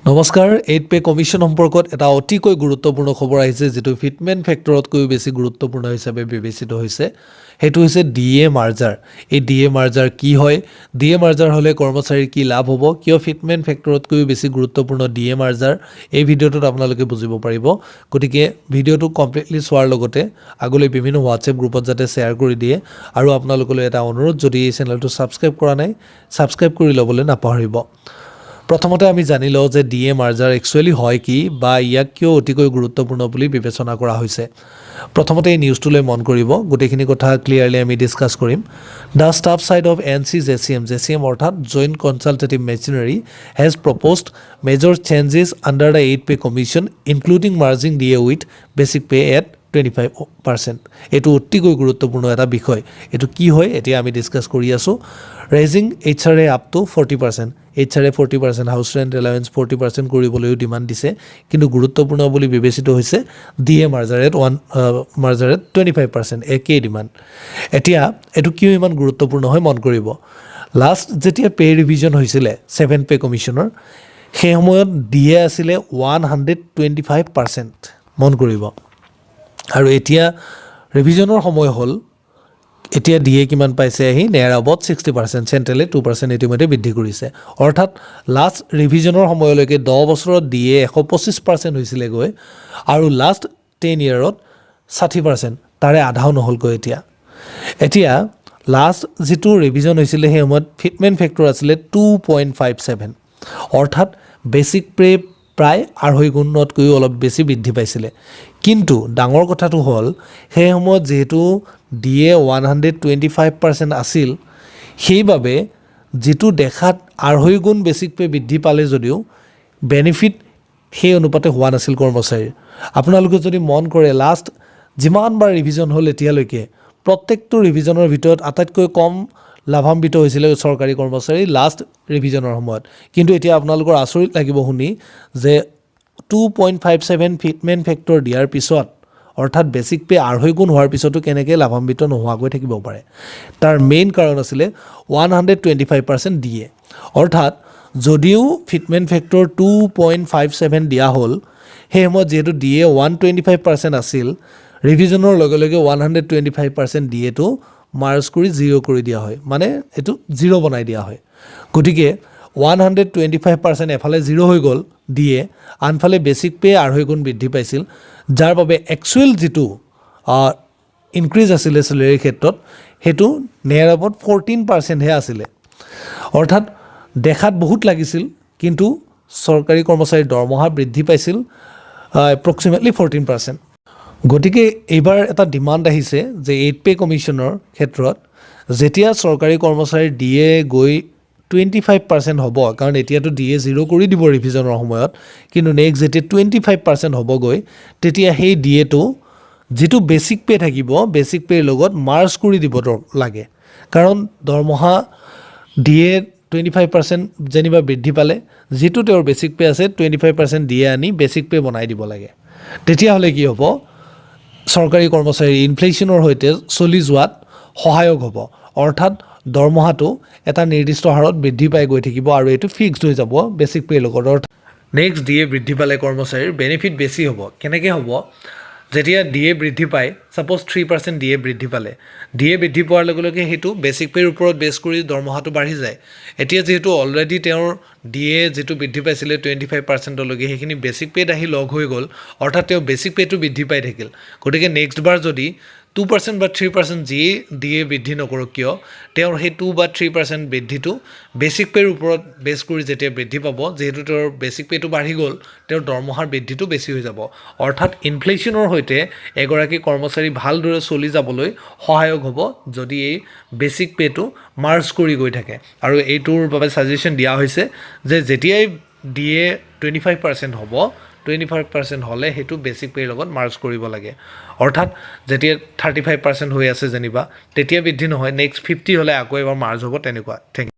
নমস্কাৰ। Eight pay commission সম্পৰ্কত এটা অতিকৈ গুৰুত্বপূৰ্ণ খবৰ আহিছে, যিটো ফিটমেণ্ট ফেক্টৰতকৈও বেছি গুৰুত্বপূৰ্ণ হিচাপে বিবেচিত হৈছে। সেইটো হৈছে ডি এ মাৰ্জাৰ। এই ডি এ মাৰ্জাৰ কি হয়, ডি এ মাৰ্জাৰ হ'লে কৰ্মচাৰীৰ কি লাভ হ'ব, কিয় ফিটমেণ্ট ফেক্টৰতকৈও বেছি গুৰুত্বপূৰ্ণ ডি এ মাৰ্জাৰ, এই ভিডিঅ'টোত আপোনালোকে বুজিব পাৰিব। গতিকে ভিডিঅ'টো কমপ্লিটলি চোৱাৰ লগতে আগলৈ বিভিন্ন হোৱাটছএপ গ্ৰুপত যাতে শ্বেয়াৰ কৰি দিয়ে। আৰু আপোনালোকলৈ এটা অনুৰোধ, যদি এই চেনেলটো ছাবস্ক্ৰাইব কৰা নাই, ছাবস্ক্ৰাইব কৰি ল'বলৈ নাপাহৰিব। প্ৰথমতে আমি জানি লওঁ যে ডি এ মাৰ্জাৰ একচুৱেলি হয় কি বা ইয়াক কিয় অতিকৈ গুৰুত্বপূৰ্ণ বুলি বিবেচনা কৰা হৈছে। প্ৰথমতে এই নিউজটোলৈ মন কৰিব, গোটেইখিনি কথা ক্লিয়াৰলি আমি ডিছকাছ কৰিম। The staff side of NCJCM, JCM অৰ্থাৎ Joint Consultative Machinery, has proposed major changes under the Eighth Pay Commission, including merging DA with basic pay at 25%. এইটো অতিকৈ গুৰুত্বপূৰ্ণ এটা বিষয়। এইটো কি হয়, এতিয়া আমি ডিছকাছ কৰি আছোঁ। Raising HRA up to 40%, HRA 40%, house rent allowance 40% কৰিবলৈও ডিমাণ্ড দিছে। কিন্তু গুৰুত্বপূৰ্ণ বুলি বিবেচিত হৈছে DA merger at 25%, একেই ডিমাণ্ড। এতিয়া এইটো কিয় ইমান গুৰুত্বপূৰ্ণ হয়, মন কৰিব। লাষ্ট যেতিয়া পে' ৰিভিজন হৈছিলে ছেভেন পে' কমিশ্যনৰ, সেই সময়ত ডি এ আছিলে 125%, মন কৰিব। আৰু এতিয়া ৰিভিজনৰ সময় হ'ল, এতিয়া ডি এ কিমান পাইছে আহি? Near about 60%। চেণ্ট্ৰেলে 2% ইতিমধ্যে বৃদ্ধি কৰিছে। অৰ্থাৎ লাষ্ট ৰিভিজনৰ সময়লৈকে 10 বছৰত ডি এ 125% হৈছিলেগৈ আৰু লাষ্ট 10 ইয়েৰত 60%, তাৰে আধাও নহ'লগৈ এতিয়া। এতিয়া লাষ্ট যিটো ৰিভিজন হৈছিলে, সেই সময়ত ফিটমেণ্ট ফেক্টৰ আছিলে 2.57, অৰ্থাৎ বেচিক পে প্ৰায় আঢ়ৈ গুণতকৈও অলপ বেছি বৃদ্ধি পাইছিলে। কিন্তু ডাঙৰ কথাটো হ'ল, সেই সময়ত যিহেতু DA 125% আছিল, সেইবাবে যিটো দেখাত আঢ়ৈ গুণ বেচিক পে বৃদ্ধি পালে যদিও বেনিফিট সেই অনুপাতে হোৱা নাছিল কৰ্মচাৰীৰ। আপোনালোকে যদি মন কৰে, লাষ্ট যিমানবাৰ ৰিভিজন হ'ল এতিয়ালৈকে, প্ৰত্যেকটো ৰিভিজনৰ ভিতৰত আটাইতকৈ কম লাভান্বিত হৈছিলে চৰকাৰী কৰ্মচাৰী লাষ্ট ৰিভিজনৰ সময়ত। কিন্তু এতিয়া আপোনালোকৰ আচৰিত লাগিব শুনি যে 2.57 fitment factor দিয়াৰ পিছত, অৰ্থাৎ বেচিক পে আঢ়ৈ গুণ হোৱাৰ পিছতো কেনেকৈ লাভান্বিত নোহোৱাকৈ থাকিব পাৰে? তাৰ মেইন কাৰণ আছিলে 125% DA। অৰ্থাৎ যদিও fitment factor 2.57 দিয়া হ'ল, সেই সময়ত যিহেতু DA 125% আছিল, ৰিভিজনৰ লগে লগে 125% ডি এটো মাৰ্জ কৰি জিৰ' কৰি দিয়া হয়, মানে এইটো জিৰ' বনাই দিয়া হয়। গতিকে 125% এফালে জিৰ' হৈ গ'ল ডি এ, আনফালে বেচিক পে আঢ়ৈ গুণ বৃদ্ধি পাইছিল, যাৰ বাবে একচুৱেল যিটো ইনক্ৰিজ আছিলে চেলেৰীৰ ক্ষেত্ৰত, সেইটো নেয়াৰ এবাউট 14%হে আছিলে। অৰ্থাৎ দেখাত বহুত লাগিছিল, কিন্তু চৰকাৰী কৰ্মচাৰীৰ দৰমহা বৃদ্ধি পাইছিল এপ্ৰক্সিমেটলি 14%। গতিকে এইবাৰ এটা ডিমাণ্ড আহিছে যে এইট পে' কমিশ্যনৰ ক্ষেত্ৰত যেতিয়া চৰকাৰী কৰ্মচাৰীৰ ডি এ গৈ 25% হ'ব, কাৰণ এতিয়াতো ডি এ জিৰ' কৰি দিব ৰিভিজনৰ সময়ত, কিন্তু নেক্সট যেতিয়া 25% হ'বগৈ, তেতিয়া সেই ডি এটো যিটো বেচিক পে' থাকিব, বেচিক পে'ৰ লগত মাৰ্জ কৰি দিব লাগে। কাৰণ দৰমহা ডি এ 25% যেনিবা বৃদ্ধি পালে, যিটো তেওঁৰ বেচিক পে' আছে, 25% ডি এ আনি বেচিক পে' বনাই দিব লাগে। তেতিয়াহ'লে কি হ'ব? চৰকাৰী কৰ্মচাৰীৰ ইনফ্লেশ্যনৰ সৈতে চলি যোৱাত সহায়ক হ'ব। অৰ্থাৎ দৰমহাটো এটা নিৰ্দিষ্ট হাৰত বৃদ্ধি পাই গৈ থাকিব আৰু এইটো ফিক্সড হৈ যাব বেচিক পে'ৰ লগত। অৰ্থাৎ নেক্সট ডি এ বৃদ্ধি পালে কৰ্মচাৰীৰ বেনিফিট বেছি হ'ব। কেনেকৈ হ'ব? যেতিয়া ডি এ বৃদ্ধি পায়, ছাপ'জ 3% ডি এ বৃদ্ধি পালে, ডি এ বৃদ্ধি পোৱাৰ লগে লগে সেইটো বেচিক পে'ৰ ওপৰত বেছ কৰি দৰমহাটো বাঢ়ি যায়। এতিয়া যিহেতু অলৰেডি তেওঁৰ ডি এ যিটো বৃদ্ধি পাইছিলে 25%লৈকে, সেইখিনি বেচিক পে'ত আহি লগ হৈ গ'ল। অৰ্থাৎ তেওঁ বেচিক পে'টো বৃদ্ধি পাই থাকিল। গতিকে নেক্সট বাৰ যদি 2% বা 3% যিয়েই ডি এ বৃদ্ধি নকৰক কিয়, তেওঁৰ সেই 2 বা 3% বৃদ্ধিটো বেচিক পে'ৰ ওপৰত বেছ কৰি যেতিয়া বৃদ্ধি পাব, যিহেতু তেওঁৰ বেচিক পে'টো বাঢ়ি গ'ল, তেওঁৰ দৰমহাৰ বৃদ্ধিটো বেছি হৈ যাব। অৰ্থাৎ ইনফ্লেশ্যনৰ সৈতে এগৰাকী কৰ্মচাৰী ভালদৰে চলি যাবলৈ সহায়ক হ'ব, যদি এই বেচিক পে'টো মাৰ্জ কৰি গৈ থাকে। আৰু এইটোৰ বাবে ছাজেশ্যন দিয়া হৈছে যে যেতিয়াই ডি এ 25% হ'ব, 25% হ'লে সেইটো বেচিক পে'ৰ লগত মাৰ্জ কৰিব লাগে। অৰ্থাৎ যেতিয়া 35% হৈ আছে যেনিবা, তেতিয়া বৃদ্ধি নহয়, নেক্সট 50 হ'লে আকৌ এবাৰ মাৰ্জ হ'ব, তেনেকুৱা। Thank